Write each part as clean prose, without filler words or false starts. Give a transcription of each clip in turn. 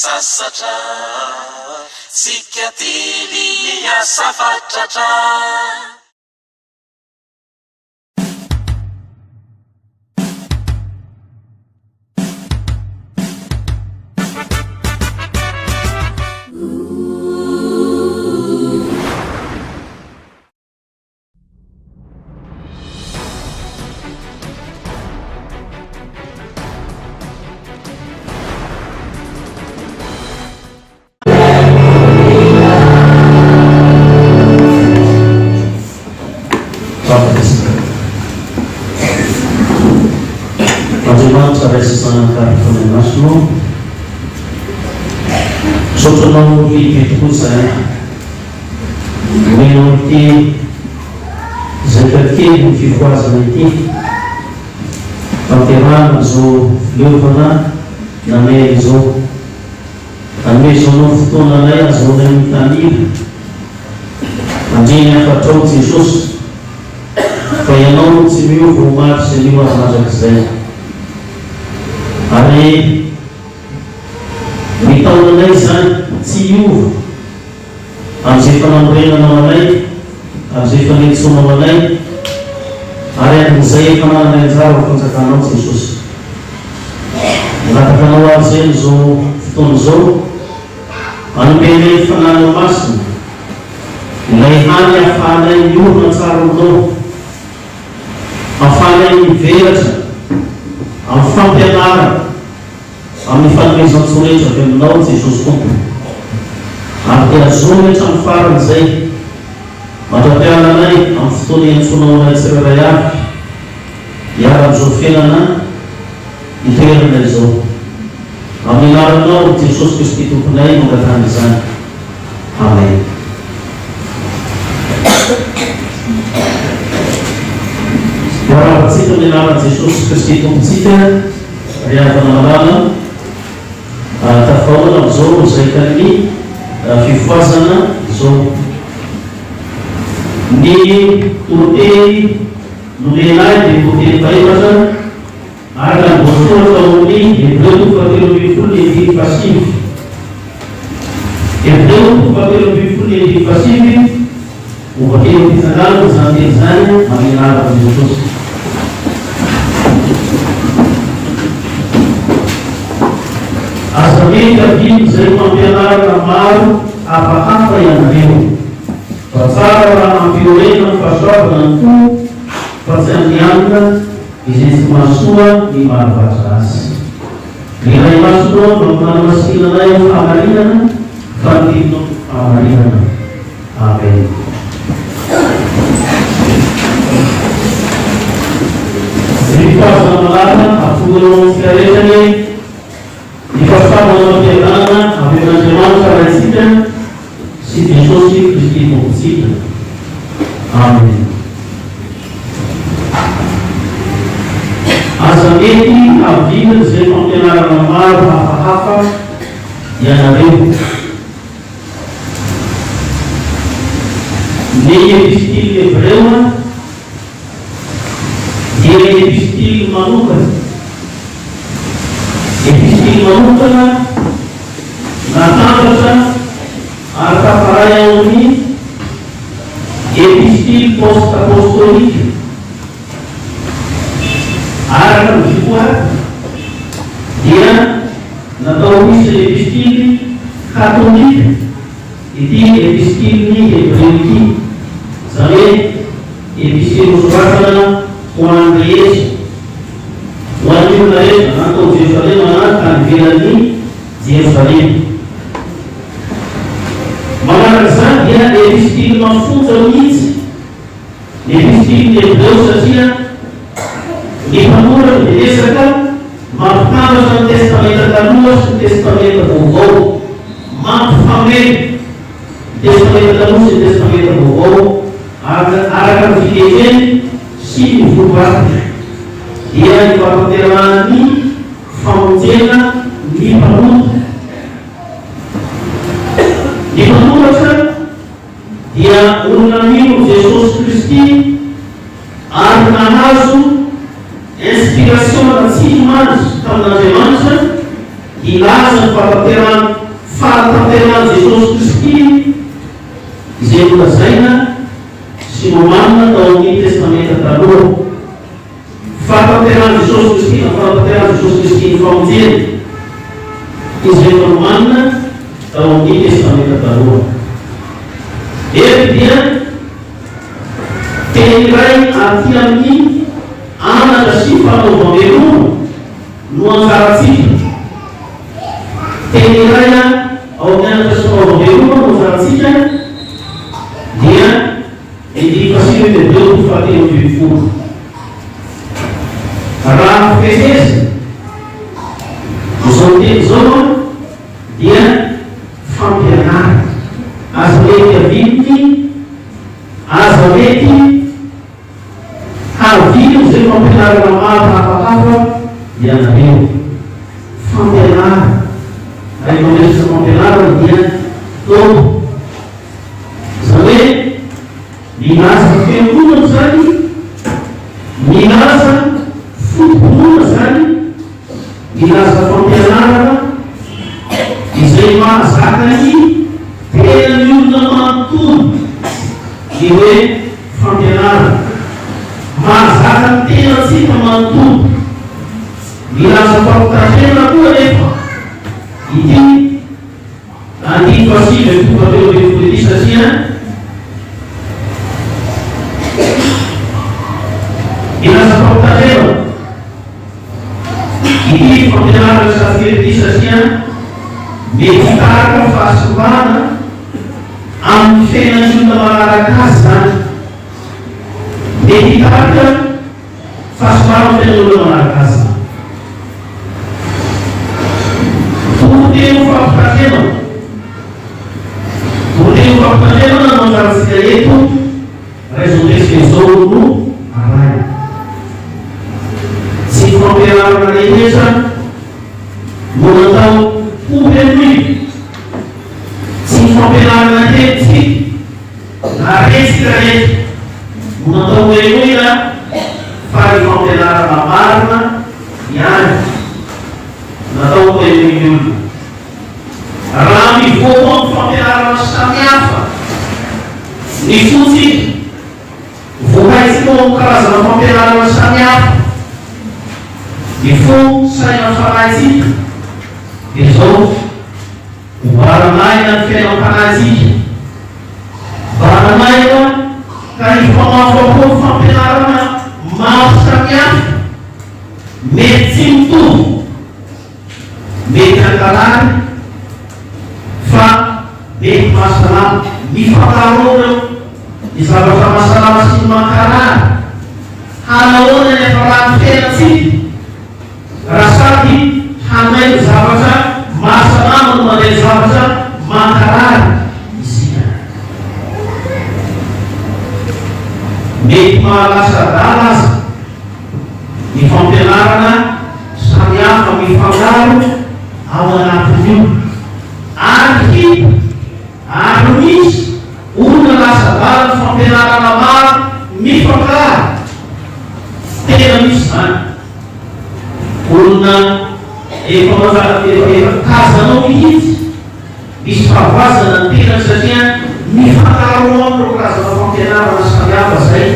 sasatra, tsika tily miasa fatratra. Andriamanitra Ray sy Zanaka ary Fanahy Masina ô, misaotra Anao lehibe tokoa izahay nomenao ity zaika kely ny fifohazana ity, tanterahana izao fileovana namehana izao. Anomezanao fotoana anay ahazoanay mitanila handre ny hafatrao Jesosy fa Ianao no tsy miova omaly sy anio ary mandrakizay. Ary mitaona anay izany tsy hiova amin'izay efa nanorenanao anay, amin'izay efa niantsoanao anay ary amin'izay efa nananay anjara ao fanjakanao Jesosy. Mangataka Anao ary izay amin'izao fotoana izao, hanome anay ny Fanahinao Masina, ilay hany ahafahanay miorina tsara Aminao, ahafahanay mivelatra amin'ny fampianarana, amin'ny fanomezan-tsoa rehetra avy Aminao, Jesosy Tompo. Ary dia azony hatramin'ny farany izay, mandra-piala anay amin'ny fotoana iantsoanao anay tsirairay avy. Hiala amin'izao fiainana itoerana izao. Amin'ny anaranao Jesosy Kristy Tomponay no angatahana izany. Amen. Miarahaba antsika amin'ny anaran'i Jesosy Kristy Tompontsika ry havana malala. Tafahaona amin'izao mozaikan'ny fifohazana izao. Ny toriteny Nomena ahy dia toriteny fahefatra, araka ny voasoratra ao amin'ny Hebreo toko fahatelo ambin'ny folo ny andininy fahasivy. Hebreo toko fahatelo ambin'ny folo ny andininy fahasivy, Hovakina am-pitsanganana izany teny izany amin'ny anaran'i Jesosy. Aza mety havilin'izay fampianarana maro hafahafa ianareo. Fa tsara raha ampiorenina amin'ny fahasoavana ny fo fa tsy amin'ny hanina izay tsy mahasoa ny mahavatra azy. Ny Ray Masinao mba manamasina anay amin'ny fahamarinana fa ny teninao no fahamarinana. Amen. Ry mpihazona malala, atolorao amintsika rehetra anie Ny fahasoavana amam-piadanana avy amin'Andriamanitra Raintsika sy Jesosy Kristy Tompontsika. Amena. Aza mety havilin'izay fampianarana maro hafahafa ianareo. Ny Epistily Hebreo dia epistily manokana, epistily manokana natambatra ary tafaray ao amin'ny epistily post-apostolika. Araka ny Jikoa dia natao ho isan'ny epistily katolika ity epistilin'ny Hebreo ity, izany hoe epistily nosoratana ho an'ny rehetra, ho an'ny olona rehetra, na tao Jerosalema na tany ivelan'i Jerosalema. Manaraka izany dia epistily mafonja mihitsy ny epistilin'ny Hebreo satria ny mpanoratra dia miezaka mampitambatra ny Testamenta Taloha sy ny Testamenta Vaovao. Mampifameno ny Testamenta Taloha sy ny Testamenta Vaovao araka ny fikendreny sy ny votoatiny, dia ny fahatanterahan'ny famonjena ny mpanota. Ny mpanoratra dia olona mino an'i Jesosy Kristy ary nahazo inspiration na tsindrimandry tamin'Andriamanitra hilaza ny fahatanterahan'ny. Fahatanterahan'i Jesosy Kristy izay nolazaina sy nomanina tao amin'ny Testamenta Taloha. Fahatanterahan'i Jesosy Kristy na fahatanterahan'i Jesosy Kristy ny famonjena izay efa nomanina tao amin'ny Testamenta Taloha. Eto dia teny iray aty amin'ny anatra sy fanaovam-beloma no anjarantsika. Teny iray ao amin'ny anatra sy fanaovam-beloma no anjarantsika dia Andininy fahasivy ambin'ny toko fahatelo ambin'ny folo. Raha fehezina izao teny izao dia fampianarana. Aza mety haviliny, aza mety haviliny izay fampianarana maro hafahafa ianareo. Fampianarana. Rehefa miresaka fampianarana dia toa. Izany hoe milaza fiangonana izany, milaza foto-pinoana izany, milaza fampianarana izay mahazaka ny tenan'ny olona manontolo ny hoe fampianarana. Mahazaka ny tenantsika manontolo. Milaza fampitandremana koa anefa ity. Andininy fahasivy amby toko fahatelo ambin'ny folo ity satria milaza fampitandremana ity fampianarana safiry ity satria mety hitarika fahasimbana amin'ny fiainan'ny olona manaraka azy izany. Mety hitarika Fahasoavana amin'ny fiainan'olona manaraka azy izany. Toriteny ho fampitandremana. Toriteny ho fampitandremana no anjarantsika eto raha izao resaka izao no arahina. Tsy ny fampianarana rehetra no natao ho henoina. Tsy ny fampianarana henontsika. Naresika rehetra no natao hohenoina fa ny fampianarana marina ihany natao hohenoin'ny olona. Raha mivoaka amin'ny fampianarana samihafa ny fontsika, vokaintsika ao amin'ny karazana fampianarana samihafa ny fo, saina, fanahintsika, dia izao, Ho baranahina ny fiainam-panahintsika. Baranahina ka hifamahofahoa ny fampianarana maro samihafa, mety tsy mitovy, mety hankarary fa mety mahasalama. Mifangaro ao ireo, ny zavatra mahasalama sy ny mankarary. Hanahoana ny hafaran'ny fiainantsika? Raha sady handray ny zavatra mahasalama no mandray ny zavatra mankarary isika. Mety mahalasa adala aza ny fampianarana samihafa mifangaro ao anatin'io. Ary hita ary misy olona lasa adala ny fampianarana maro mifangaro. Tena misy izany. Olona efa manjaka efa efa tazanao mihitsy misy fahavoazana ny tenany satria mifangaro ao aminy ireo karazana fampianarana samihafa izay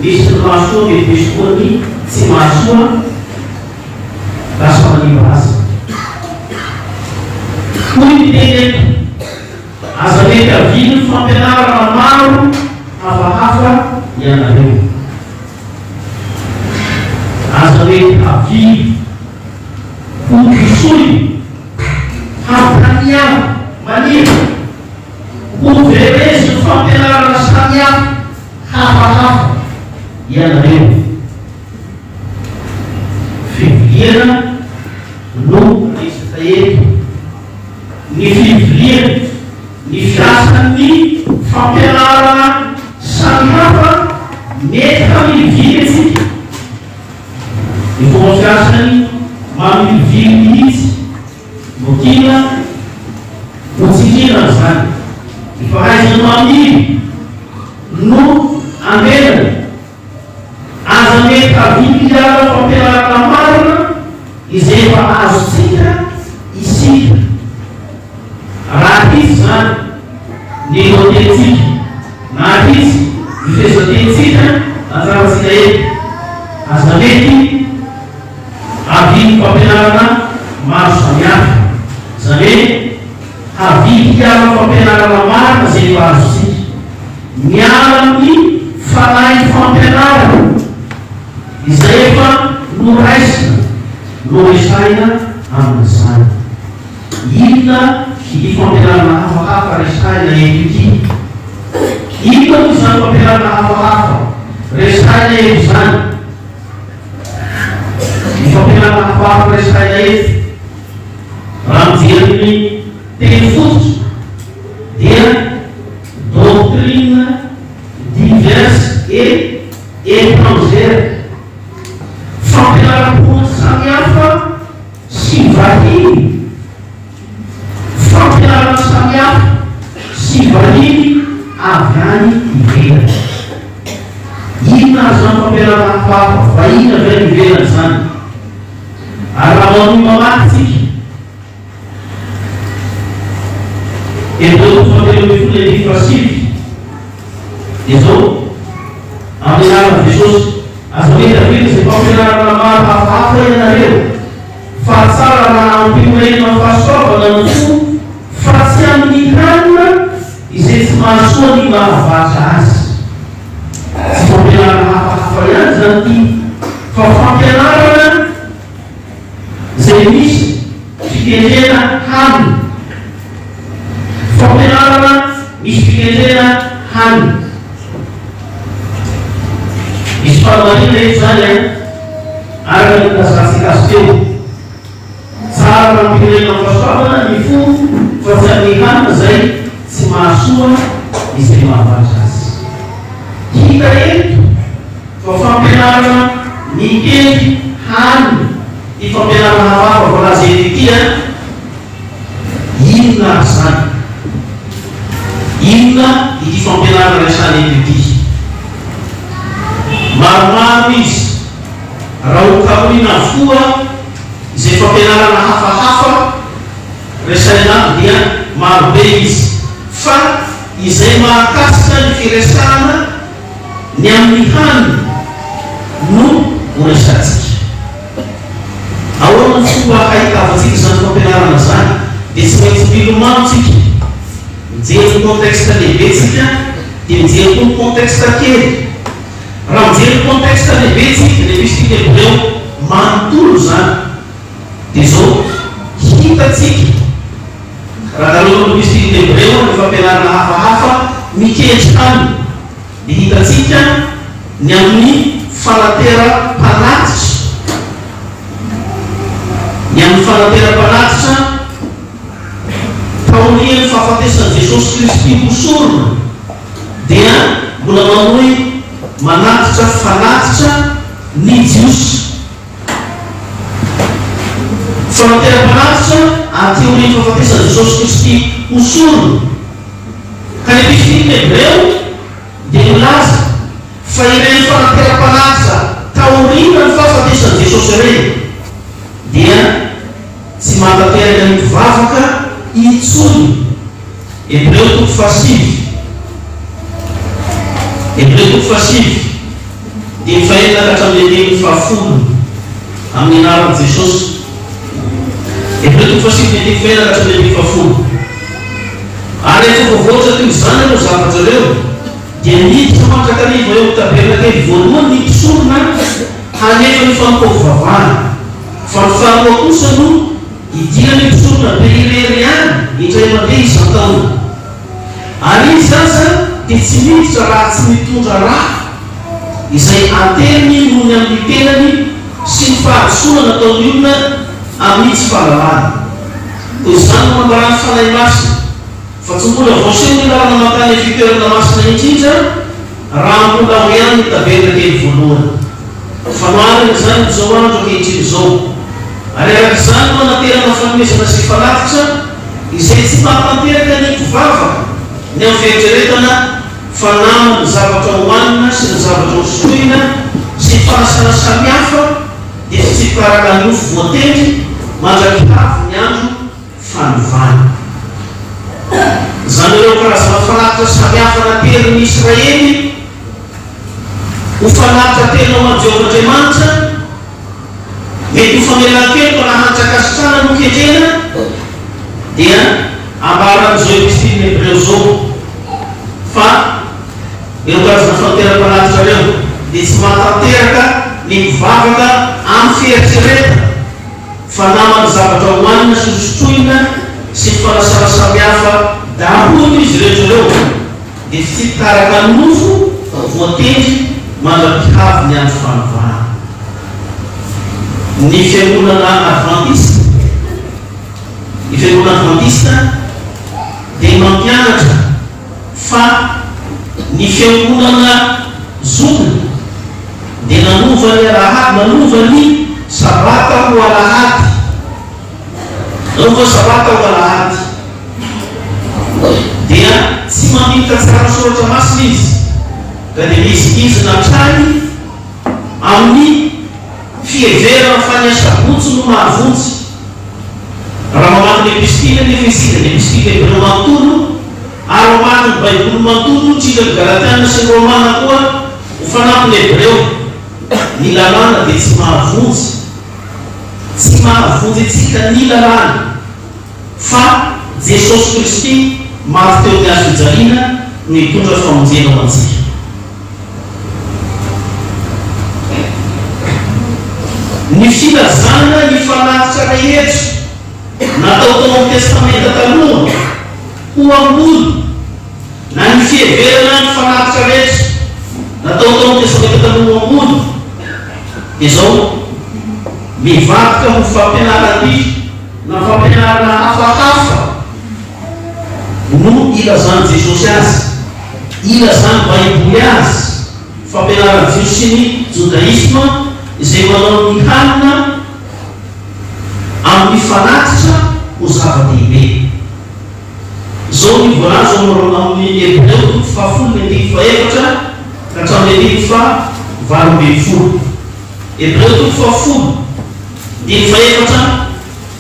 misy ny mahasoa mety misy koa ny tsy mahasoa lasa manimba azy. Hoy ny teny eto, aza mety havily ny fampianarana maro hafahafa ianareo. Aza mety havily, ho disoina, hampaniava, manimba, ho verezin'ny fampianarana samihafa hafahafa ianareo. Fiviliana no resaka eto. Ny fiviliana, ny fiasan'ny fampianarana samihafa mety hamilivily antsika. Ny fomba fiasany mamilivily mihitsy no tiana ho tsindriana amin'izany. Ny fahaizany mamily no ambenany. Aza mety havily hiala fampianarana marina izay efa azontsika isika. Raha. fehezantenintsika, na ahitsy ny fehezantenintsika anjarantsika eto. Aza mety havidy fampianarana maro samihafa. Izany hoe havidy hiala amin'ny fampianarana marina izay efa azontsika. Miala amin'ny fanahin'ny fampianarana izay efa noraisina no resahina amin'izany. Inona ity fampianarana hafahafa resahina eto ity? Inona moa izany fampianarana hafahafa resahina eto izany? Ny fampianarana hafahafa resahina eto, raha mijery ny teny fototra dia doctrine diverse et étrangère, fampianaram-pinoana samihafa sy vahiny, fampianarana samihafa sy vahiny avy any ivelany. Inona ary izany fampianarana hafahafa vahiny avy any ivelany izany? Ary raha manohy mamaky tsika, Hebreo toko fahatelo ambin'ny folo andininy fahasivy, dia izao, Amin'ny anaran'i Jesosy, aza mety avela izay fampianarana maro hafahafa ianareo, fa tsara raha ampiorenina amin'ny fahasoavana ny fo, fa tsy amin'ny hanina izay tsy mahasoa ny mahavatra azy. Tsy fampianarana hafahafa ihany izany ity, fa fampianarana izay misy fikendrena hanina. Fampianarana misy fikendrena hanina. Misy fahamarinana eto izany an, araka ny nilazantsika azy teo. Tsara raha ampirenena amin'ny fahasoavana ny fo fa tsy amin'ny hanina izay tsy mahasoa izay mahavatra azy. Hita eto fa fampianarana mikendry hanina ity fampianarana hafahafa voalaza eto ity an. Inona ary izany? Inona ity fampianarana resahina eto ity? Maromaro izy, raha ho karohina avokoa izay fampianarana hafahafa resahina ato dia marobe izy, fa izay mahakasika ny firesahana ny amin'ny hanina no ho resahantsika. Ahoana ny fomba hahitavantsika izany fampianarana izany? Dia tsy maintsy milomano tsika. Mijery ny contexte lehibe tsika, dia mijery koa ny contexte kely. Raha mijery ny contexte lehibe tsika, ny epistily hebreo manontolo izany, dia izao hitantsika, raha nareo ny epistily hebreo ny fampianarana hafahafa mikendry hanina, Dia hitantsika ny amin'ny fanateram-panatitra, ny amin'ny fanateram-panatitra taorian'ny fahafatesan'i Jesosy Kristy ho sorona, dia mbola manohy manatitra fanatitra ny Jiosy. Fanateram-panatitra aty aorian'ny fahafatesan'i Jesosy Kristy ho sorona. Ka ny Epistily Hebreo dia milaza fa ireny fanateram-panatitra taorian'ny fahafatesan'i Jesosy ireny dia tsy mahatanteraka ny mpivavaka intsony. Hebreo toko fahasivy Hebreo toko fahasivy, andininy fahenina ka hatramin'ny andininy fahafolo, amin'ny anaran'i Jesosy. Hebreo toko fahasivy andininy fahenina ka hatramin'ny andininy fahafolo. Ary rehefa voavoatra toy izany ireo zavatra ireo, dia niditra mandrakariva eo amin'ny tabernakely voalohany ny mpisorona hanefa ny fanompoam-pivavahana, fa ny faharoa kosa no Idiran'ny mpisorona be irery ihany indray mandeha isan-taona. Ary izy aza dia tsy miditra raha tsy mitondra rà, izay ateriny noho ny amin'ny tenany sy ny fahadisoana nataon'ny olona amin'ny tsy fahalalana. Koa izany no ambaran'ny Fanahy Masina, fa tsy mbola voaseho ny lalana mankany amin'ny fitoerana masina indrindra, raha mbola ao ihany ny tabernakely voalohany. Fanoharana izany amin'izao andro ankehitriny izao. Ary araka izany no anaterana fanomezana sy fanatitra izay tsy mahatanteraka ny mpivavaka ny amin'ny fieritreretana fa naman'ny zavatra hohanina sy ny zavatra hosotroina sy ny fanasana samihafa dia fitsipkaraka nofo voatendry mandra-pihavy ny andro fanovana. Izany ireo karazana fanatitra. fanatitra samihafa naterin'ny Israely ho fanatitra tena ho an'i Jehovah Andriamanitra, mety ho famelan-keloka na hanjakasitrana no kendrena, dia ambaran'izao Epistilin'ny Hebreo izao fa ireo karazana fanoteram-panatitra ireo dia tsy mahatanteraka ny mivavaka amin'ny fieritreretana fa naman'ny zavatra hohanina sy hosotroina sy ny fanasana samihafa daholo izy rehetra ireo dia fitsipika araka ny nofo voatendry mandra-pihavy ny andro fanovana. Ny Fiangonana Advantista Ny Fiangonana Advantista dia mampianatra fa ny Fiangonana zokiny dia nanova ny alahady, nanova ny Sabata ho alahady, nanova ny Sabata ho alahady. Dia tsy mandinika tsara ny Soratra Masina izy, ka dia mihizingizina hatrany amin'ny fiheverana fa ny Asabotsy no mahavonjy. Raha mamaky ny Epistily anefa isika, ny Epistily Hebreo manontolo, ary mamaky ny Baiboly manontolo, indrindra ny Galatiana sy ny Romana koa, ho fanampin'ny Hebreo, ny lalàna dia tsy mahavonjy. Tsy mahavonjy antsika ny lalàna, fa Jesosy Kristy maty teo amin'ny hazo fijaliana no hitondra famonjena ho antsika. Ny filazana ny fanatitra rehetra natao tao amin'ny Testamenta Taloha ho ambony na ny fiheverana ny fanatitra rehetra natao tao amin'ny Testamenta Taloha ho ambony dia izao, mivadika ho fampianaran-diso na fampianarana hafahafa no ilazan'i Jesosy azy. Ilazan'ny Baiboly azy fampianaran'ny Jiosy sy ny Jodaisma izay manao ny hanina amin'ny fanatitra ho zava-dehibe. Izao ny voalaza ao amin'ny Hebreo toko fahafolo ny andininy fahefatra ka hatramin'ny andininy fahavalo ambinifolo. Hebreo toko fahafolo, andininy fahefatra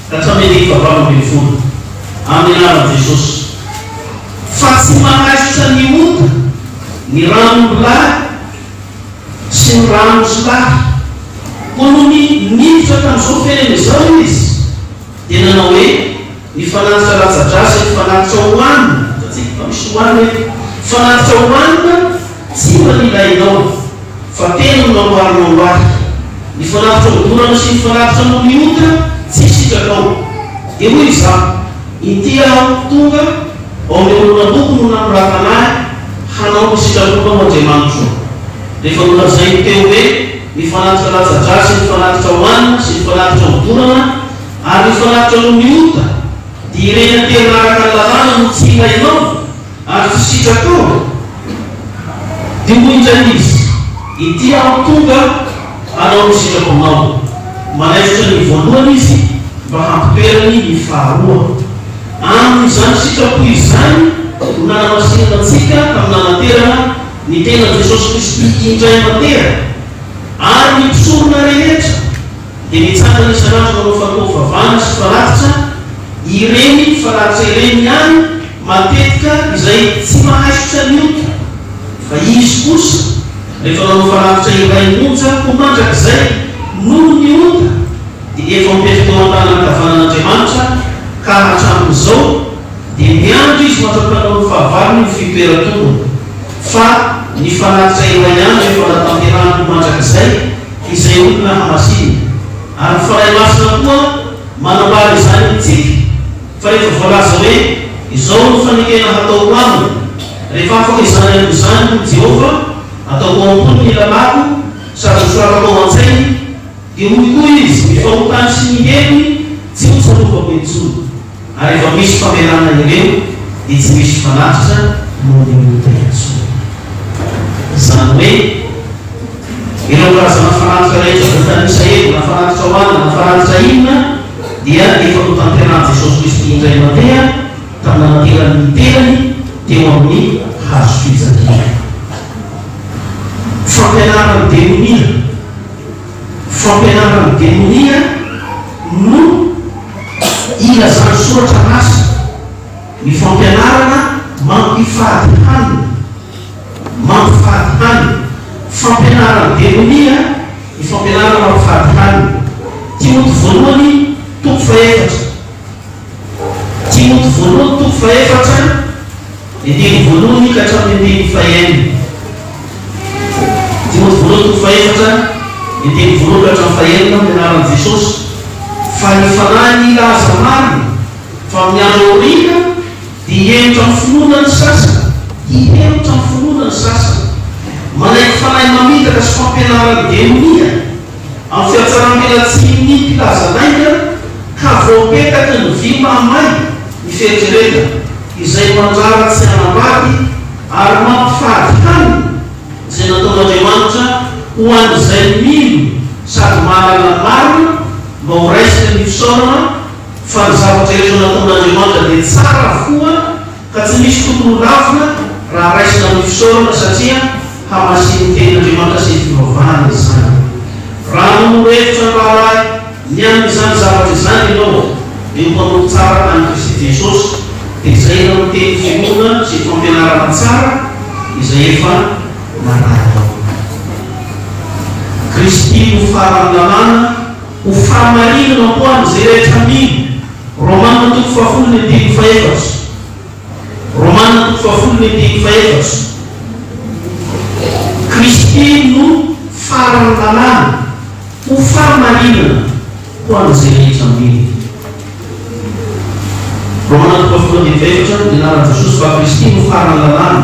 ka hatramin'ny andininy fahavalo ambinifolo. Amin'ny anaran'i Jesosy. Fa tsy manaisotra ny ota ny ran'ombilahy sy ny ran'osilahy. Koa nony niditra tamin'izao fiainana izao izy, dia nanao hoe, Ny fanatitra latsa-drà sy ny fanatitra hohanina, hitantsika fa misy hohanina eto, fanatitra hohanina tsy mba nilainao, fa tena no namboarinao ho ahy. Ny fanatitra hodorana sy ny fanatitra noho ny ota tsy sitrakao. Dia hoy izaho, Inty aho tonga, ao amin'ny horonam-boky no nanoratana ahy hanao ny sitraponao, Andriamanitro. Rehefa nolazainy teo hoe, Ny fanatitra latsa-drà sy ny fanatitra hohanina sy ny fanatitra hodorana ary ny fanatitra noho ny ota, dia ireny aterina araka ny lalàna no tsy ilainao ary tsy sitrakao. Dia hoy indray izy, Ity aho tonga hanao ny sitraponao. Manaisotra ny voalohany izy mba hampitoerany ny faharoa. Amin'izany sitrapo izany no nanamasinana antsika tamin'ny nanaterana ny tenan'i Jesosy Kristy indray mandeha, ary ny mpisorona rehetra dia mitsangana isan'andro manao fanompoam-pivavahana sy fanatitra, ireny fanatitra ireny ihany matetika izay tsy mahaisotra ny ota, fa izy kosa rehefa nanao fanatitra iray monja ho mandrakizay noho ny ota dia efa mipetraka eo an-tanan-kavanan'Andriamanitra ka hatramin'izao dia miandry izy mandra-panao ny fahavalony ho fitoeran-tongony, fa ny fanatitra iray ihany no efa natanterahany ho mandrakizay izay olona hamasinina. Ary ny Fanahy Masina koa manambara izany amintsika, fa rehefa voalaza hoe, Izao no fanekena hataoko aminy, rehefa afaka izany andro izany, hoy Jehovah, hataoko ao am-pony ny lalàko, sady hosoratako ao an-tsainy, dia hoy koa Izy, Ny fahotany sy ny helony tsy hotsarovako intsony. Ary rehefa misy famelana ireo dia tsy misy fanatitra noho ny ota intsony. Izany hoe, ireo karazana fanatitra rehetra voatanisa eto, na fanatitra hohanina na fanatitra inona, dia efa notanterahin'i Jesosy Kristy indray mandeha tamin'ny nanaterany ny tenany teo amin'ny hazo fijaliana. Fampianaran'ny demonia. Fampianaran'ny demonia no ilazan'ny Soratra Masina ny fampianarana. Mampifady hanina. Mampifady hanina. Fampianaran'ny demonia ny fampianarana mampifady hanina. Timoty voalohany toko fahefatra. Timoty voalohany toko fahefatra, ny andininy voalohany ka hatramin'ny andininy fahenina. Timoty voalohany toko fahefatra, ny andininy voalohany ka hatramin'ny fahenina, amin'ny anaran'i Jesosy, fa ny Fanahy milaza marina fa amin'ny andro aoriana dia hihemotra amin'ny finoana ny sasany, hihemotra amin'ny finoana ny sasany, manaiky fanahy mamitaka sy fampianaran'ny demonia. Amin'ny fihatsaram-belatsihin'ny mpilaza lainga ka voapetaky ny vy mahamay ny fieritreretana, izay mandrara tsy hanambady ary mampifady hanina izay nataon'Andriamanitra ho an'izay mino sady mahalala ny marina mba ho raisiny ny fisaorana fa ny zavatra rehetra nataon'Andriamanitra dia tsara avokoa Ka tsy misy tokony ho lavina raha raisina amin'ny fisaorana satria hamasinin'ny Tenin'Andriamanitra sy ny fivavahana izany. Raha manoro hevitra ny rahalahy ny amin'izany zavatra izany ianao, dia ho mpanompo tsara an'i Kristy Jesosy, tezaina amin'ny teny finoana sy fampianarana tsara izay efa narahinao. Kristy no faran'ny lalàna ho fahamarinana ho an'izay rehetra mino. Romana toko fahafolo ny andininy fahefatra. Romana toko fahafolo ny andininy fahefatra. Kristy no faran'ny lalàna ho fahamarinana ho an'izay rehetra mino. Romana toko fahafolo andininy fahefatra, ny anaran'i Jesosy fa Kristy no faran'ny lalàna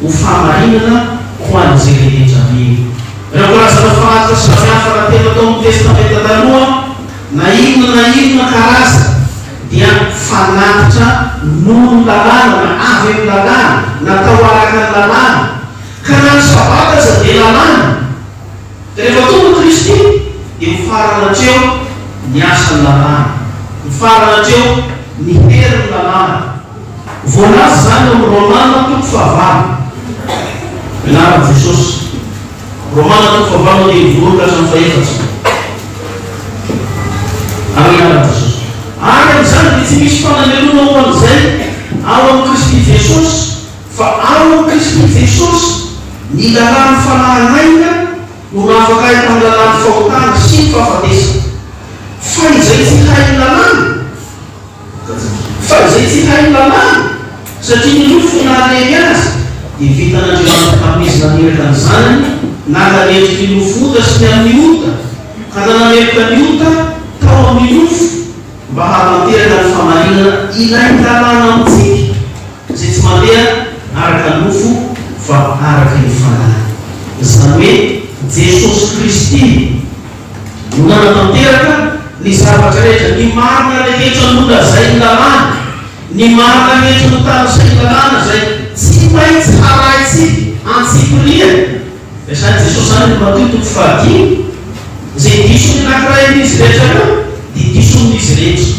ho fahamarinana ho an'izay rehetra mino. Ireo karazana fanatitra samihafa natena tao amin'ny Testamenta Taloha Na inona na inona karazany dia fanatitra noho ny lalàna na avy amin'ny lalàna, natao araka ny lalàna. Ka na ny Sabata aza dia lalàna. Rehefa tonga Kristy dia mifarana hatreo ny asan'ny lalàna, mifarana hatreo ny herin'ny lalàna. Voalaza izany ao amin'ny Romana toko fahavalo. Anaran'i Jesosy. Romana toko fahavalo andininy voalohany ka hatramin'ny fahefatra. Amin'ny anaran'i Jesosy. Ary amin'izany dia tsy misy fanamelohana ho an'izay ao amin'i Kristy Jesosy, fa ao amin'i Kristy Jesosy ny lalàn'ny fanahin'aina no nahafaka ahy tamin'ny lalàn'ny fahotana sy ny fahafatesana. Fa izay tsy hain'ny lalàna, Fa izay tsy hain'ny lalàna, satria ny nofo no nahalemy azy, dia vitan'Andriamanitra tamin'izy naniraka ny Zanany, naka ny endriky ny nofo ota sy ny amin'ny ota, ka nanameloka ny ota tao amin'ny nofo, mba hahatanteraka ny famarinana ilain'ny lalàna amintsika, izay tsy mandeha araka ny nofo fa araka ny Fanahy. Izany hoe Jesosy Kristy. No nanatanteraka ny zavatra rehetra, ny marina rehetra nolazain'ny lalàna, ny marina rehetra notanisain'ny lalàna izay tsy maintsy harahintsika antsipiriany. Resahin'i Jesosy izany any Matio toko fahadimy, Izay diso ny anankiray amin'izy rehetra ireo dia diso amin'izy rehetra.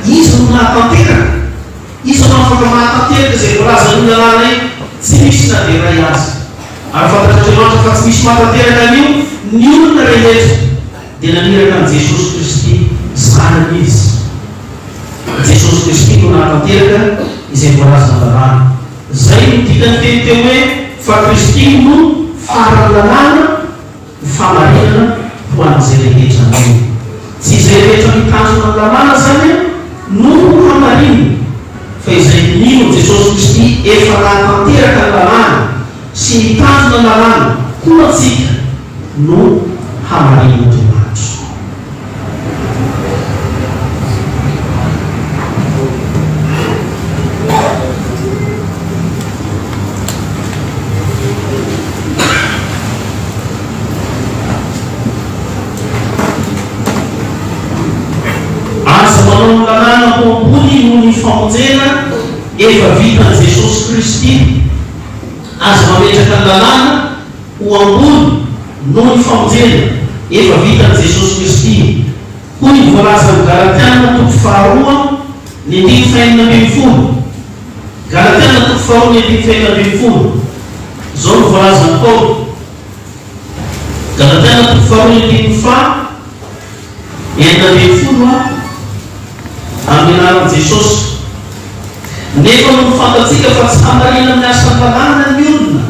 Iza no nahatanteraka? Iza no afaka mahatanteraka izay voalazan'io lalàna io? Tsy misy na dia iray aza. Ary fantatr'Andriamanitra fa tsy misy mahatanteraka an'io ny olona rehetra, dia naniraka an'i Jesosy Kristy Zanany Izy. Jesosy Kristy no nahatanteraka izay voalazan'ny lalàna. Izay no dikan'ny teny teo hoe fa Kristy no faran'ny lalàna. Ho famarinana ho an'izay rehetra mino. Tsy izay rehetra mitandrina ny lalàna izany no ho hamarinina, fa izay mino an'i Jesosy Kristy efa nahatanteraka ny lalàna sy mitandrina ny lalàna koa antsika no hamarinin'Andriamanitra. Aza manao ny lalàna ho ambony noho ny famonjena efa vitan'i Jesosy Kristy. Aza mametraka ny lalàna ho ambony noho ny famonjena efa vitan'i Jesosy Kristy. Hoy ny voalazan'ny Galatiana toko faharoa ny andininy fahenina ambinifolo. Galatiana toko faharoa ny andininy fahenina ambinifolo. Izao no voalazan'i Paoly. Galatiana toko faharoa ny andininy faha 16 a, amin'ny anaran'i Jesosy. Nefa nony fantatsika fa tsy hamarina amin'ny asan'ny lalàna ny olona,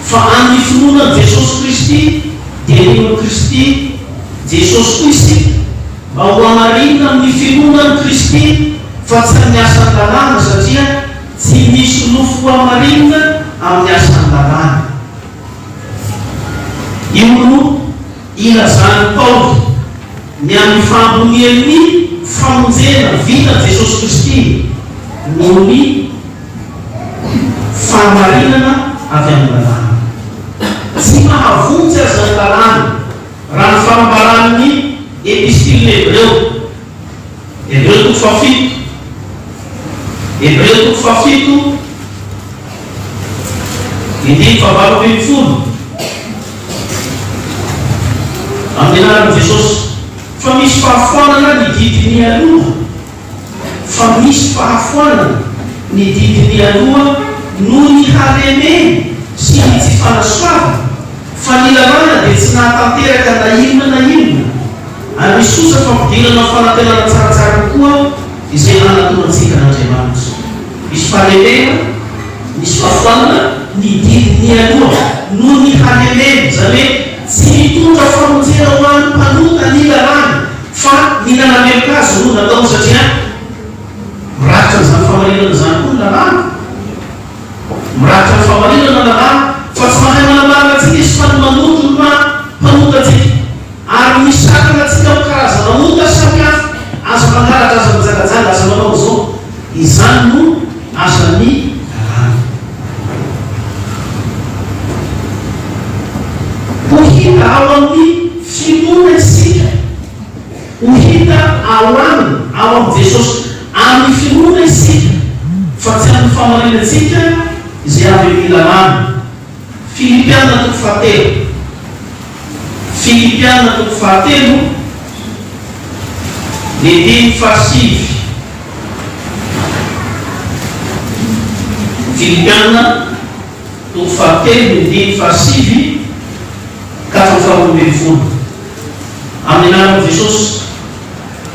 fa amin'ny finoana an'i Jesosy Kristy, dia mino an'i Kristy Jesosy koa isika, mba hohamarinina amin'ny finoana an'i Kristy, fa tsy amin'ny asan'ny lalàna, satria tsy misy nofo hohamarinina amin'ny asan'ny lalàna. Io no ilazan'i Paoly ny amin'ny fahambonian'ny famonjena vitan'i Jesosy Kristy noho ny fahamarinana avy amin'ny lalàna. Tsy mahavonjy aza ny lalàna, raha ny fanambaran'ny Epistilin'ny Hebreo. Hebreo toko fahafito. Hebreo toko fahafito, andininy fahavalo ambinifolo. Amin'ny anaran'i Jesosy. Fa misy fahafoanana ny didy mialoha. Fa misy fahafoanana ny didy mialoha noho ny halemeny sy ny tsy fanasoavana, fa ny lalàna dia tsy nahatanteraka na inona na inona. Ary misosa fampidirana fanantenana tsaratsara kokoa izay hanatonantsika an'Andriamanitra. Misy fahalemena, misy fahafoanana ny didy mialoha noho ny halemena, izany hoe tsy mitondra famonjena ho an'ny mpanota ny lalàna fa ny nanameloka azy no nataony satria mirakitra an'izany fahamarinana izany koa ny lalàna. Mirakitra ny fahamarinana ny lalàna fa tsy mahay manamarina antsika izy fa ny manondro ny maha mpanota antsika. Ary misakana antsika amin'ny karazana ota samihafa, aza mangalatra, aza mijangajanga, aza manao izao. Izany no asan'ny lalàna. Ho hita ao amin'ny finoana isika. Ho hita ao Aminy, ao amin'i Jesosy, amin'ny finoana isika, fa tsy amin'ny fahamarinantsika izay avy amin'ny lalàna. Filipiana toko fahatelo Filipiana toko fahatelo, ny andininy fahasivy Filipiana toko fahatelo, ny andininy fahasivy ka hatramin'ny faharoambinifolo Amin'ny anaran'i Jesosy,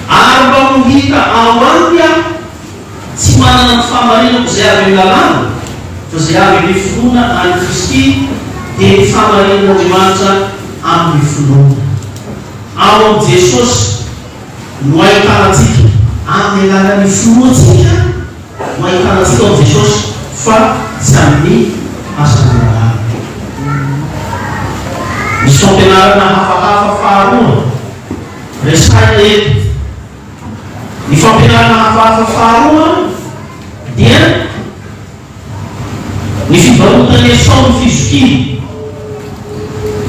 Ary mba ho hita ao aminy aho. Tsy manana ny fahamarinako izay avy amin'ny lalàna, fa izay avy amin'ny finoana an'i Kristy, dia ny fahamarinan'Andriamanitra amin'ny finoana. Ao amin'i Jesosy no ahitana antsika. Amin'ny alalan'ny finoantsika no ahitana antsika ao amin'i Jesosy, fa tsy amin'ny asan'ny lalàna. Misy fampianarana hafahafa faharoa resahina eto. Ny fampianarana hafahafa faharoa dia ny fivarotan'i Esao ny fizokiany.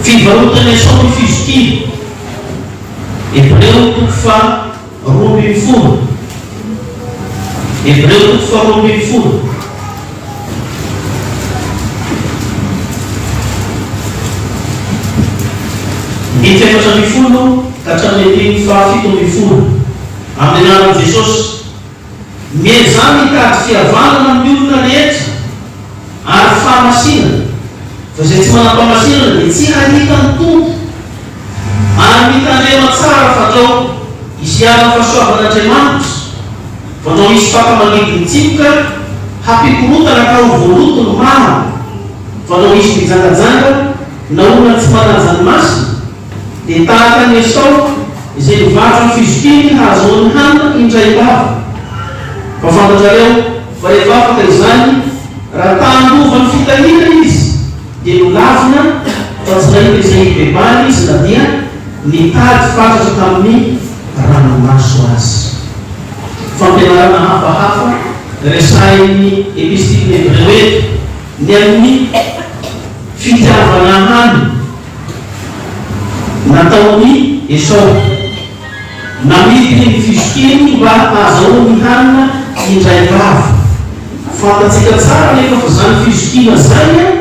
Fivarotan'i Esao ny fizokiany. Hebreo toko faha 12. Hebreo toko faha 12. Andininy faha-14 ka hatramin'ny andininy faha-17. Amin'ny anaran'i Jesosy, miezaha mitady fihavanana amin'ny olona rehetra ary fahamasinana, fa izay tsy manam-pahamasinana dia tsy hahita ny Tompo. Ary mitandrema tsara fandrao hisy hiala ny fahasoavan'Andriamanitra, fandrao hisy faka mangidy mitsimoka hampikorontana ka ho voaloto ny maro, fandrao hisy mpijangajanga na olona tsy manaja ny masina, dia tahaka an'i Esao izay nivarotra ny fizokiany hahazoany hanina indray lava. Fa fantatrareo fa rehefa afaka izany, raha ta-handova ny fitahiana izy, Dia nolavina fa tsy nahita izay hibebahana izy na dia nitady fatratra tamin'ny ranomaso aza. Fampianarana hafahafa resahin'ny Epistilin'ny Hebreo eto ny amin'ny fitiavana hanina nataon'i Esao. Namidiny ny fizokiany mba hahazahoany hanina indray vava. Fantatsika tsara anefa fa izany fizokiana izany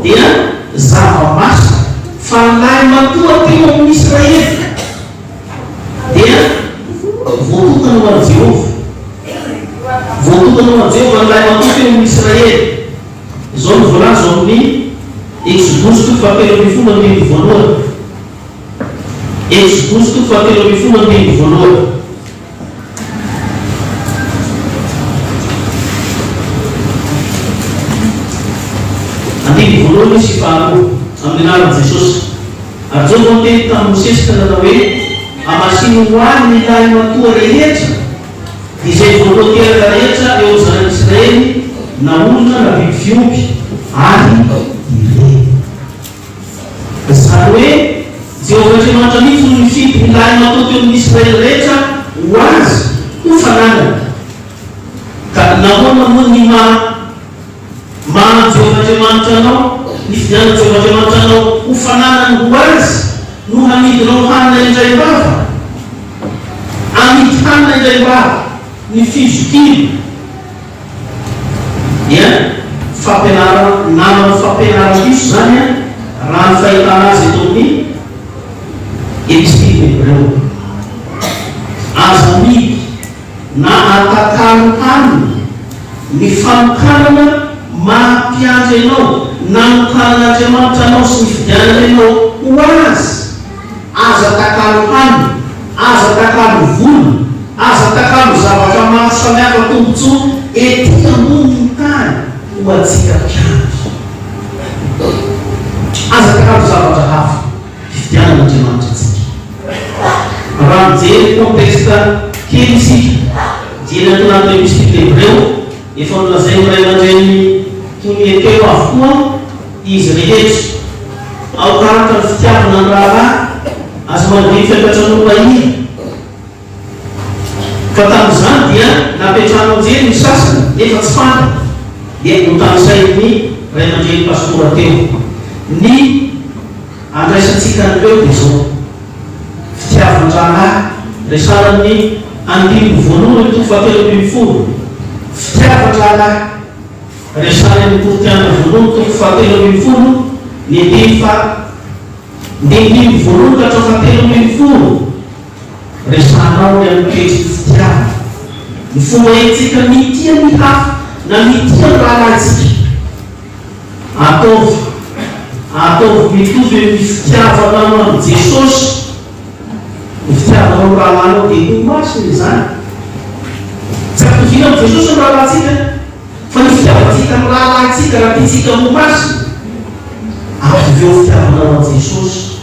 dia zava-masina, fa ny lahimatoa teo amin'ny Israely dia voatokana ho an'i Jehovah. Voatokana ho an'i Jehovah ny lahimatoa teo amin'ny Israely. Izao no voalaza ao amin'ny Eksodosy toko fahatelo ambinifolo andininy voalohany. Eksodosy toko fahatelo ambinifolo andininy voalohany. voalohany sy faharoa, amin'ny anaran'i Jesosy. Ary Jehovah niteny tamin'i Mosesy ka nanao hoe, Hamasino ho Ahy ny lahimatoa rehetra, izay voalohan-teraka rehetra eo amin'ny zanak'Israely, na olona na biby fiompy, ary ireny. Izany hoe, Jehovah Andriamanitra mihitsy no nifidy ny lahimatoa teo amin'ny Israely rehetra ho Azy, ho fananany. Ka nahoana moa ny maha maha an'i Jehovah Andriamanitra anao, nifidianan'i Jehovah Andriamanitra anao ho fananany ho Azy, no hamidinao hanina indraim-bava? Amidy hanina indraim-bava ny fizokiana dia fampianarana naman'ny fampianaran-diso izany raha ny fahitana azy eto amin'ny Epistily Hebreo. Aza amidy na atakalo hanina ny fanokanana maha mpiandry anao nanokanan'Andriamanitra anao sy nifidianany anao ho Azy. Aza atakalo hanina, aza atakalo vola, aza atakalo zavatra maro samihafa tombontsoa ety ambonin'ny tany ho antsika mpiandry. Aza atakalo zavatra hafa. Fifidianan'Andriamanitra antsika. Raha mijery contexte kely isika, dieny ato anatin'ny Epistily Hebreo, efa nolazain'ny ray aman-dreny toy ny teo avokoa izy rehetra. Aoka araka ny fitiavana ny rahalahy, aza manadino fiantratranoam-pahiny. Fa tamin'izany dia napetrahana anjely ny sasany nefa tsy fantany, dia notanisain'ny ray aman-dreny pastora teo. Ny andraisantsika an'ireo dia izao, fitiavan-drahalahy, resahana amin'ny andininy voalohany toko fahatelo ambinifolo, fitiavan-drahalahy, resahana amin'ny Korintiana voalohany toko fahatelo ambinifolo, ny andininy faha, ny andininy voalohany ka hatramin'ny fahatelo ambinifolo. Resahanao ny amin'ny toetry ny fitiavana, ny fomba entintsika mitia ny hafa na mitia ny rahalahintsika. Ataovy, ataovy mitovy amin'ny fitiavanao an'i Jesosy ny fitiavanao ny rahalahinao dia ho masina izany. Tsy ampitoviana amin'i Jesosy ny rahalahintsika, fa ny fitiavantsika ny rahalahintsika raha tiantsika ho masina, ampitovio amin'ny fitiavanao an'i Jesosy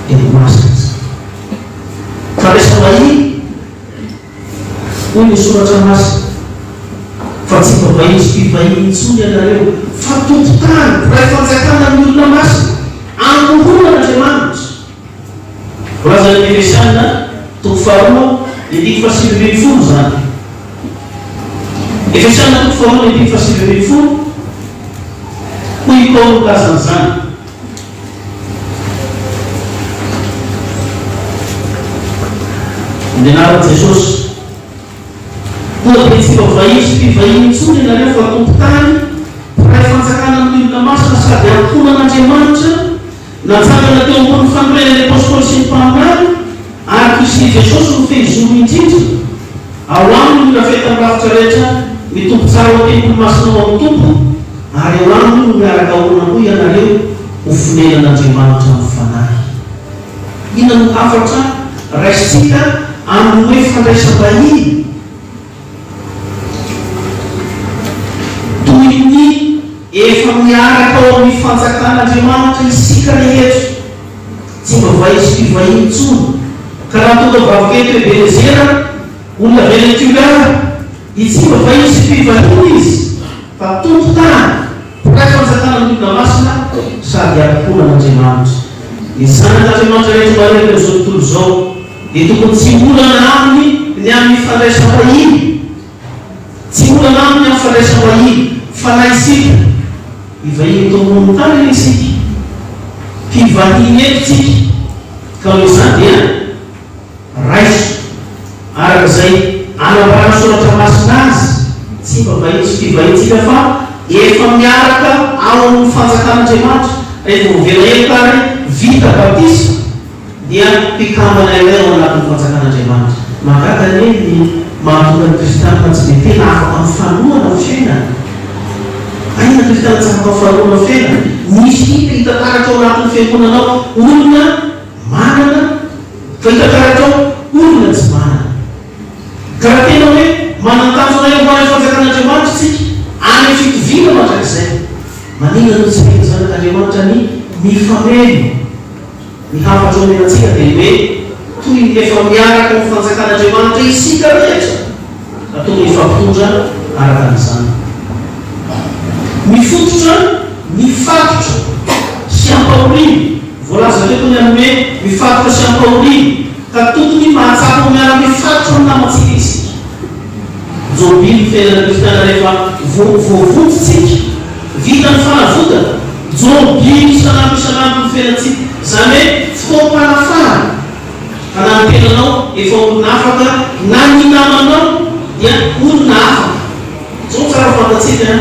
dia ho masina izany. Fandraisam-bahiny, hoy ny Soratra Masina, fa tsy mba vahiny sy mpivahiny intsony ianareo, fa tompon-tany, mpiray fanjakana amin'ny olona masina, ankohonan'Andriamanitra. Voalazan'ny Efesiana, toko faharoa, ny andininy fahasivy ambinifolo izany. Efesiana toko faharoa, ny andininy fahasivy ambinifolo, hoy i Paoly milaza an'izany. Amin'ny anaran'i Jesosy. Koa dia tsy mba vahiny sy mpivahiny intsony ianareo fa tompon-tany, mpiray fanjakana amin'ny olona masina sady ankohonan'Andriamanitra, natsangana teo ambonin'ny fanorenan'ny Apostoly sy ny mpaminany, ary Kristy Jesosy no fehizoro indrindra. Ao aminy no irafetan'ny rafitra rehetra mitombo tsara ho tempoly masina ao amin'ny Tompo, ary ao aminy no miaraka aorina koa ianareo ho fonenan'Andriamanitra amin'ny Fanahy. Inona no hafatra raisintsika amin'ny hoe fandraisam-bahiny? Toy ny efa miaraka ao amin'ny fanjakan'Andriamanitra isika rehetra. Tsy mba vahiny sy mpivahiny intsony. Ka raha tonga vavaka eto Ebenezera, olona avy any Toliara, dia tsy mba vahiny sy mpivahiny izy, fa tompon-tany, mpiray fanjakana amin'ny olona masina, sady ankohonan'Andriamanitra. Ny zanak'Andriamanitra rehetra manerana izao tontolo izao dia tokony tsy olana aminy ny amin'ny fandraisam-bahiny. Tsy olana aminy amin'ny fandraisam-bahiny, fa na isika, hivahiny eto ambonin'ny tany anie isika, mpivahiny eto tsika, ka noho izany dia raiso araka izay anambaran'ny Soratra Masina azy, tsy mba vahiny sy mpivahiny tsika fa efa miaraka ao amin'ny fanjakan'Andriamanitra, rehefa voavela heloka ary vita batisa. Dia mpikambana iray ao anatin'ny fanjakan'Andriamanitra. Mahagaga anie ny mahatonga ny kristianina tsy dia tena afaka mifanohana amin'ny fiainana. Aiza ny kristianina tsy afaka mifanohana amin'ny fiainana? Misy hita hita taratra ao anatin'ny fiangonana ao olona manana fa hita taratra ao olona tsy manana. Ka raha tena hoe manan-tanjona eo ho any amin'ny fanjakan'Andriamanitra isika, any amin'ny fitoviana mandrakizay. Maninona no tsy tian'ny zanak'Andriamanitra ny mifameno? Ny hafatra omena antsika dia ny hoe toy ny efa miaraka amin'ny fanjakan'Andriamanitra isika rehetra ka tokony hifampitondra araka an'izany. Mifototra mifatotra sy ampahoriana, voalaza teto ny amin'ny hoe mifatotra sy ampahoriana, ka tokony mahatsapa ho miara-mifatotra amin'ny namantsika isika. Jobily ny fiainana kristiana rehefa voavonjy tsika, vita ny fanavotana, jobily isan'andro isan'andro ny fiainantsika, izany hoe fotoam-panafahana, ka na ny tenanao efa olona afaka na ny namanao dia olona afaka. Izao tsara fantatsika an,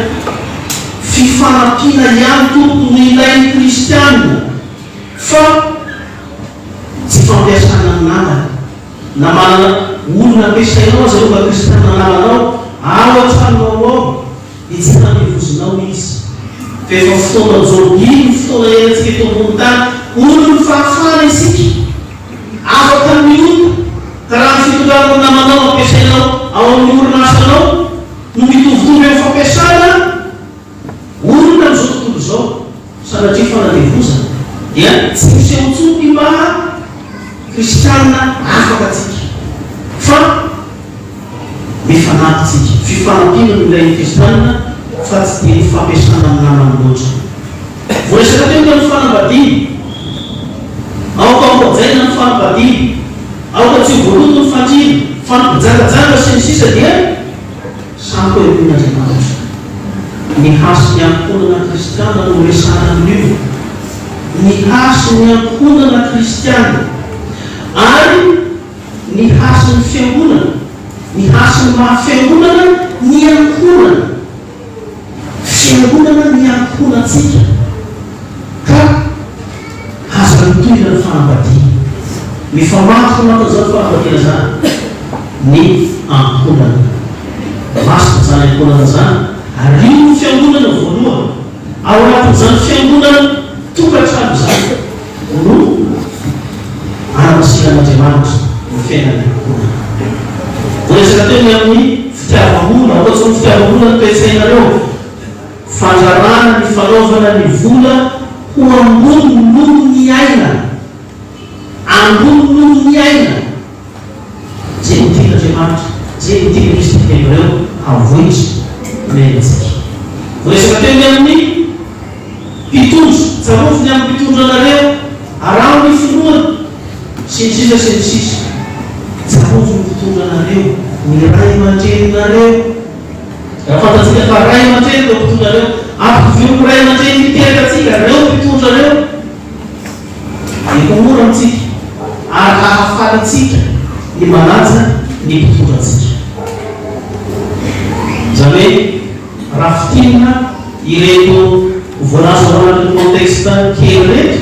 fifanampiana ihany tompoko no ilain'ny kristiana fa tsy fampiasana ny namana. Na manana olona ampiasainao aza ireo mba kristiana namanao ao an-tranonao ao dia tsy handevozinao izy. Fa efa fotoana jobily ny fotoana iainantsika eto ambony tany, olon'ny fahafahana isika, afaka miota, ka raha ny fitondranao ny namanao ampiasainao ao amin'ny orinasanao no mitovitovy amin'ny fampiasana Olona amin'izao tontolo izao, sanatria fanandevozana, dia tsy miseho intsony ny maha kristiana afaka antsika, fa mifanampy tsika. Fifanampiana no ilain'ny kristiana fa tsy dia ny fampiasana ny namany loatra. Voaresaka teo ny amin'ny fanambadiana. Aoka hohajaina ny fanambadiana. Aoka tsy ho voaloto ny fandriana, fampijangajanga sy ny sisa dia. Samy hohelohin'Andriamanitra. Ny hasin'ny ankohonana kristiana no resahana amin'io. Ny hasin'ny ankohonana kristiana. Ary ny hasin'ny fiangonana. Ny hasin'ny maha fiangonana ny ankohonana. Fiangonana ny ankohonantsika. Ka aza mitohina ny fanambadiana. Mifamatotra anatin'izany fanambadiana izany ny ankohonana. Masina izany ankohonana izany ary io no fiangonana voalohany. Ao anatin'izany fiangonana tokantrano izany no anamasinan'Andriamanitra ny fiainan'ny ankohonana. Voaresaka teo ny amin'ny fitiavam-bola. Aoka tsy ho fitiavam-bola ny toe-tsainareo. Fandrarana ny fanaovana ny vola ho ambony noho ny aina. Ambony noho ny aina. Izay no tian'Andriamanitra, izay no tian'i Kristy Hebreo havoitra ny aintsika. Voaresaka teo ny amin'ny mpitondra, tsarovy ny amin'ny mpitondra anareo, araho ny finoana, sy ny sisa sy ny sisa. Tsarovy ny mpitondra anareo, ny ray aman-dreninareo. Raha fantatsika fa ray aman-dreny ireo mpitondra ireo, ampitovio amin'ny ray aman-dreny niteraka antsika ireo mpitondra ireo, dia ho mora amintsika ary hahafaly antsika ny manaja ny mpitondra antsika. Izany hoe, raha fintinina ireto voalaza ao anatin'ny contexte kely ireto,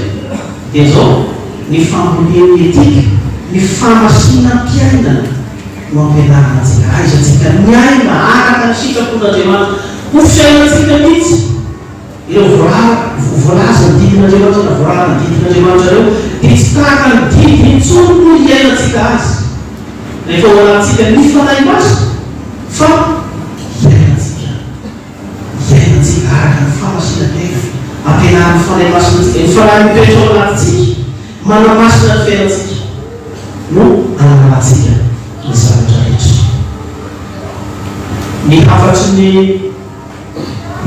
dia izao, ny fambolian'ny etika, ny famasinam-piainana, no ampianarina antsika. Aiza antsika miaina araka ny sitrapon'Andriamanitra. Ho fiainantsika mihitsy ireo voalazan'ny didin'Andriamanitra na voararan'ny didin'Andriamanitra ireo dia tsy tahaka ny didy intsony no hiainantsika azy rehefa ao anatintsika ny Fanahy Masina fa hiainantsika hiainantsika araka ny fahamasinam-piainana ampianarin'ny Fanahy Masina antsika. Ny Fanahy mitoetra ao anatintsika manamasina ny fiainantsika. no ananavantsika ny zavatra rehetra. Ny hafatry ny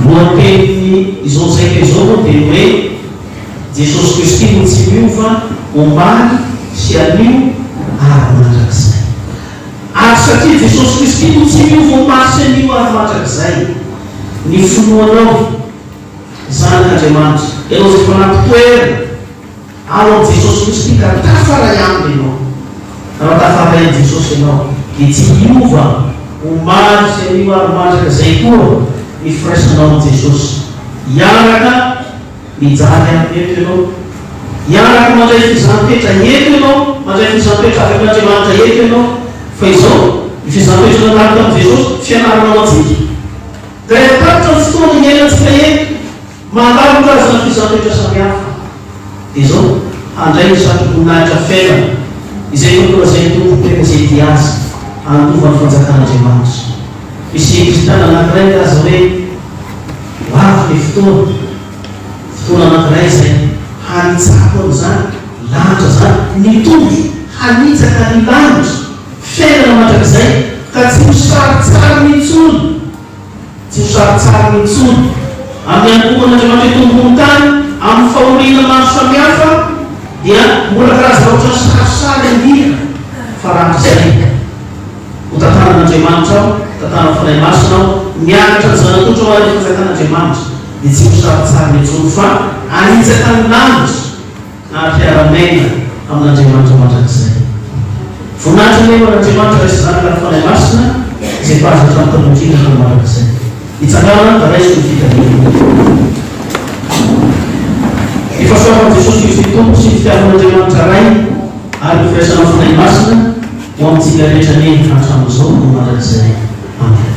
lohatenin'ny izao zaika izao moa dia ny hoe Jesosy Kristy no tsy miova omaly sy anio ary mandrakizay. Ary satria Jesosy Kristy no tsy miova omaly sy anio ary mandrakizay, ny finoanao, Zanak'Andriamanitra, ianao izay efa nampitoerina, Ao amin'i Jesosy Kristy ka tafaray Aminy ianao. Raha tafaray amin'i Jesosy ianao dia tsy hiova omaly sy anio ary mandrakizay koa ny firaisanao amin'i Jesosy. Hiaraka mijaly Aminy eto ianao. Hiaraka mandray fizaham-petra eto ianao, mandray fizaham-petra avy amin'Andriamanitra eto ianao. Fa izao, ny fizaham-petra nandalo tamin'i Jesosy, fianarana ho antsika. Ka rehefa tapitra ny fotoana iainantsika eto, Mandalo karazana fizaham-toetra samihafa. Dia izao, handray ny satroboninahitra fiainana, izay efa nolazain'ny Tompo tena izay tia Azy, handova ny fanjakan'Andriamanitra. Misy kristiana anankiray milaza hoe, Ho avy ny fotoana. Fotoana anankiray izay hanitsako an'izany lanitra izany, ny tondro hanitsaka ny lanitra, fiainana mandrakizay, ka tsy ho sarotsarony intsony, tsy ho sarotsarony intsony amin'ny ankohonan'Andriamanitra eto ambony tany, amin'ny fahoriana maro samihafa, dia mbola karazana ohatran'ny sarisary andiana fa rahatrizay. Ho tantanan'Andriamanitra aho, tantanan'ny Fanahy Masina aho, miakatra ny Zanak'ondry ao anaty fanjakan'Andriamanitra, dia tsy ho sarintsariny intsony fa hanitsaka ny lanitra ary hiara-miaina amin'Andriamanitra mandrakizay. Voninahitra anie ho an'Andriamanitra Ray sy Zanaka ary Fanahy Masina, izay efa azo hatramin'ny taloha indrindra ka mandrakizay. Mitsangàna ka raiso ny fitahiana. Ny fahasoavan'i Jesosy Kristy Tompo sy ny fitiavan'Andriamanitra Ray ary ny firaisan'ny Fanahy Masina ho amintsika rehetra anie hatramin'izao no mandrakizay. Amen.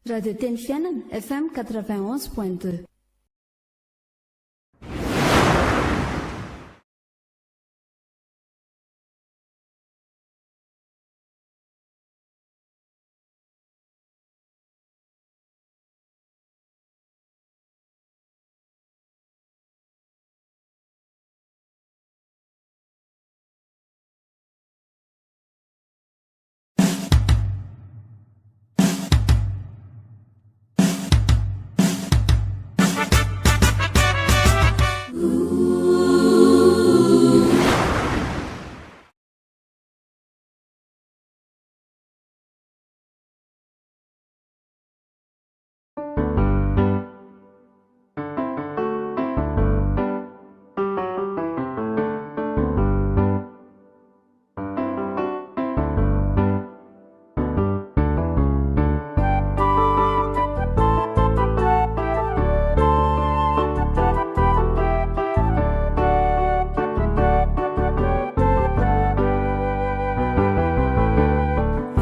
Radio Teny Fiainana, FM 91.2.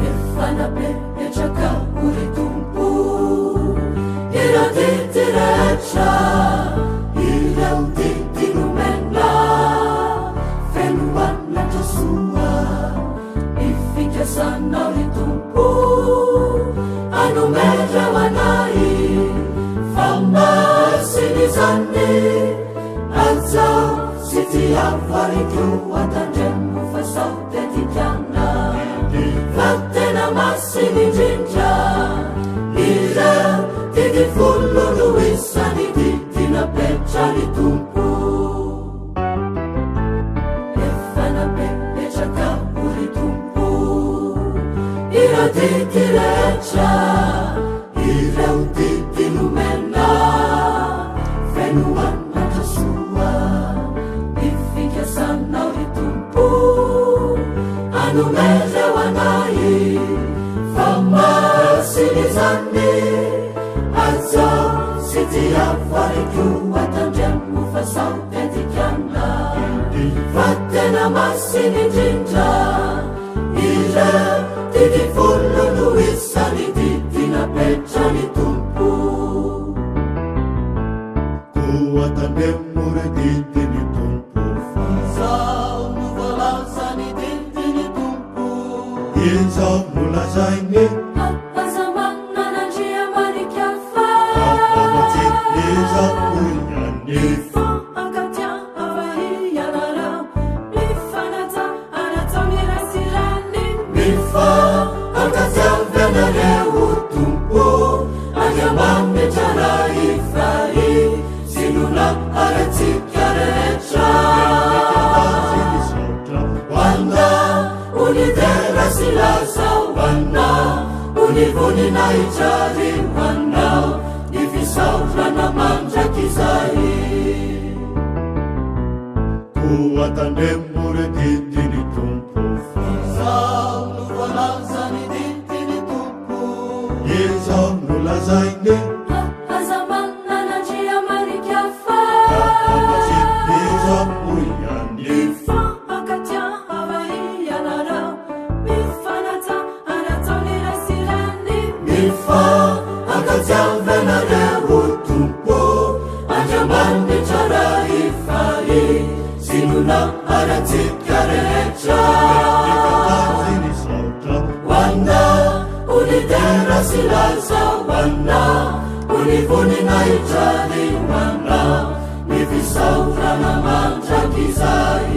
Efa napetraka ho ry Tompo ireo didy rehetra, ireo didy nomena feno anatra soa. Ny fikasanao ry Tompo anomereo anay, fa masina izany. Aza sy tiavo ary koa tandremo fa sao dia dikana, fa tena masina indrindra. Ireo didy folo no isan'ny didy napetran'ny Tompo. Efa napetraka ho ry Tompo ireo didy rehetra, ireo didy nomena feno anatra soa. Ny fikasanao ry Tompo anomereo anay, fa masina izany. Aza sy tiavo ary koa tandremo fa sao dia dikana, fa tena masina indrindra. Ireo didy folo no isan'ny didy napetran'ny Tompo. Koa tandremo ry didin'ny Tompo fa Izao no voalazan'ny didin'ny Tompo. Izao no lazainy. Aza manana andriamanitra hafa. Afa-tsy izaho ihany. Mifankatiava ianareo, mifanaja anatao ny ray sy reny. Mifankatiava ianareo Tompo Andriamanitra Ray fa Izy no naharantsika rehetra. Ho anao ho ny dera sy laza, ho anao ho ny voninahitra ary ho anao ny fisaorana mandrakizay. Koa tandremo ry didin'ny Tompo fa Izao no voalazan'ny didin'ny Tompo. Izao no lazainy. Aza manana andriamanitra hafa. Afa-tsy izaho ihany. Mifankatiava ianareo, mifanaja anatao ny ray sy reny. Mifankatiava ianareo Tompo Andriamanitra Ray fa Izy no naharantsika rehetra. Ho anao ho ny dera sy laza, ho anao ho ny voninahitra ary ho anao ny fisaorana mandrakizay.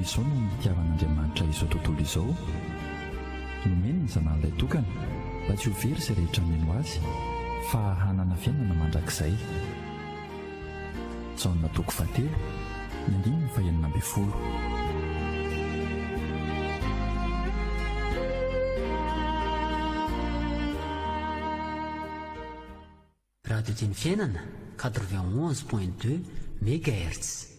izao no nitiavan'Andriamanitra izao tontolo izao, nomeny ny Zanany Lahitokana, mba tsy ho very izay rehetra mino Azy, fa hanana fiainana mandrakizay. Jaona toko fahatelo, ny andininy fahenina ambin'ny folo. Radio Teny Fiainana, 91.2 Megahertz.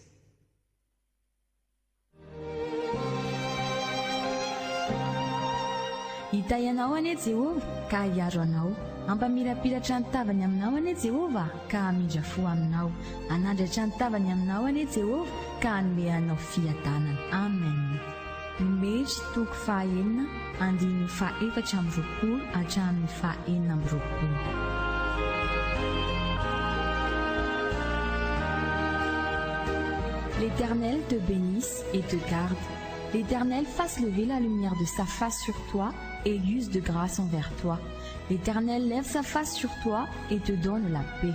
Hitahy anao anie Jehovah ka hiaro anao. Hampamirapiratra ny tavany aminao anie Jehovah ka hamindra fo aminao. Hanandratra ny tavany aminao anie Jehovah ka hanome anao fiadanana. Amen. Nomery toko fahaenina andininy faha-24 hatramin'ny faha-26. L'Éternel te bénisse et te garde. L'Éternel fasse lever la lumière de sa face sur toi et use de grâce envers toi. L'Éternel lève sa face sur toi et te donne la paix.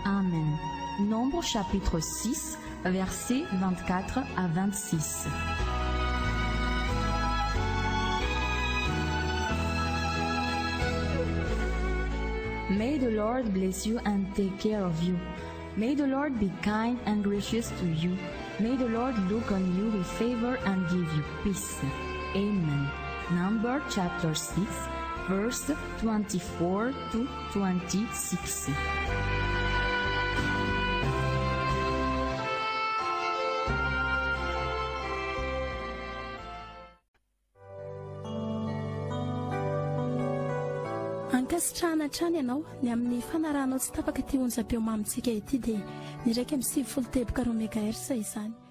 Amen. Nombre chapitre 6, versets 24 à 26. May the Lord bless you and take care of you. May the Lord be kind and gracious to you. May the Lord look on you with favor and give you peace. Amen. Number chapter 6, verse 24 to 26. Ankasitrahana hatrany ianao ny amin'ny fanarahanao tsy tapaka ity onjam-peo mamintsika ity dia ny 91 teboka roa megahertz izany.